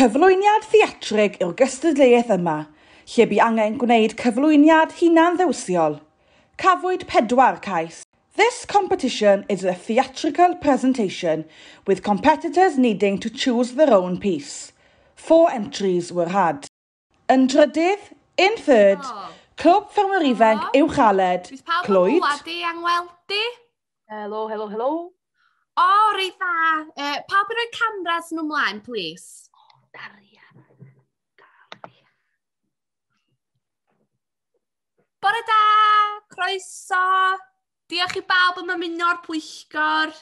Cyflwyniad theatrig yw'r gystadleuaeth yma, lle bu angen gwneud cyflwyniad hunan-ddewisiol. Cafwyd 4 cais. This competition is a theatrical presentation with competitors needing to choose their own piece. 4 entries were had. Yn drydydd, in third, Clwb Ffermwyr Ifanc Uwchaled, Bydd pawb yn Clwyd. glwad di, Angwel, di? Helo, helo, helo. O, reit dda. Pawb yn rhoi cameras nhw mlaen, please. Daria. Bore da, croeso. Diolch i bawb am ymuno o'r pwyllgor.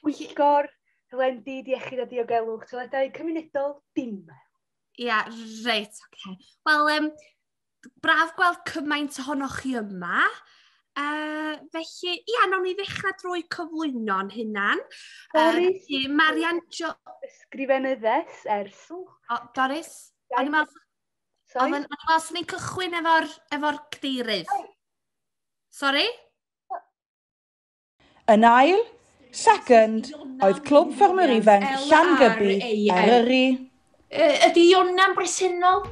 Pwyllgor, hylendid, iechyd a diogelwch, toiledau cymunedol, dim. Ia, reit, oce. Wel, braf gweld cymaint ohonoch chi yma. Felly, ia, nawn ni ddechrau drwy cyflwyno'n hunan. Doris. Felly, Marian Jo... Ysgrifenyddes ers... O, Doris? O'n i'n meddwl... Sorry? O'n i'n meddwl swn i'n cychwyn efo'r cadeirydd. Sorry? Yn ail, second, oedd Clwb Ffermwyr Ifanc Llangybi, Eryri. Ydy Iona'n bresennol?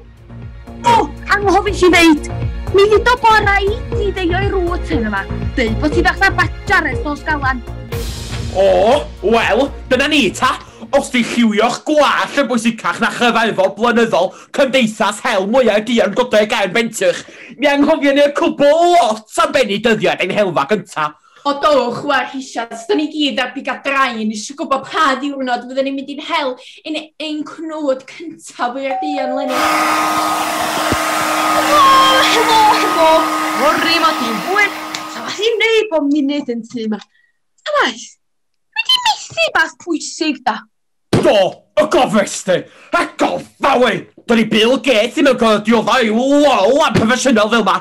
O, anghofio i ddeud! Mi ddudo bo raid i ddeio i rwt hyn yma. Deud bod ti fatha badjar ers nos galan. O, wel, dyna ni ta. Os di lliwio'ch gwallt yn bwysicach na chyfarfod blynyddol Cymdeithas Hel Mwyaf Duon Godau Gaern Bentych, mi anghofio ni'r cwbl lot am bennu dyddiad ein helfa gynta. O dowch, wel, Rhisiad, da ni gyd ar biga drain, eisiau gwybod pa ddiwrnod fyddwn ni'n mynd i'n hel ein cnwd cyntaf fwyaf duon leni. Helo, helo, helo. Fory mod i'n fwyd. Sa fath i'n neud bob munud yn tŷ yma. Sa waith, dwi di methu bach pwysig da. Do, y gofrestr, y gofawi! Dyna ni Bill Gates ddim yn gweld dioddau i'w lol am proffesiynol fel ma.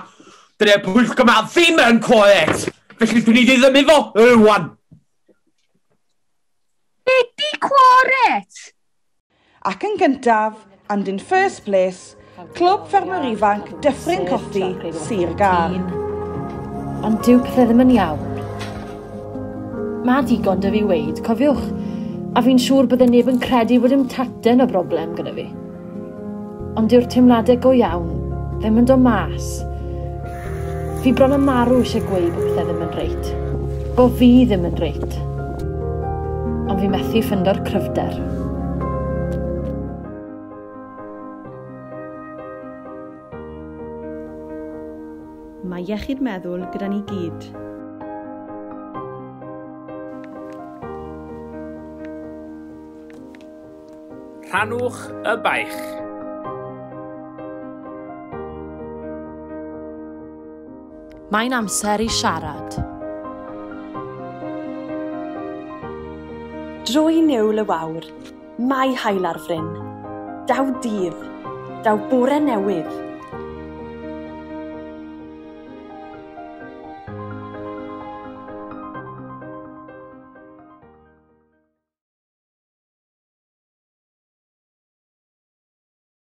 Dyna'r pwyllgor yma ddim yn clywed. Felly dwi'n ei ddiddymu fo, rwan. Be di cloret? Ac yn gyntaf, and in first place, Clwb Ffermwyr Ifanc Dyffryn Cothi, Sir Gâr. Ond dyw pethau ddim yn iawn. Mae digon dy fi weid, cofiwch, a fi'n siŵr bydde neb yn credu bod dim taten o broblem gyda fi. Ond dyw'r teimladau go iawn ddim yn dod mas. Fi bron â marw eisiau gweud bod pethau ddim yn reit. Bo fi ddim yn reit. Ond fi methu ffindo'r cryfder. Mae iechyd meddwl gyda ni gyd. Rhannwch y baich. Mae'n amser i siarad. Drwy niwl y wawr, mae haul ar fryn. Daw dydd, daw bore newydd.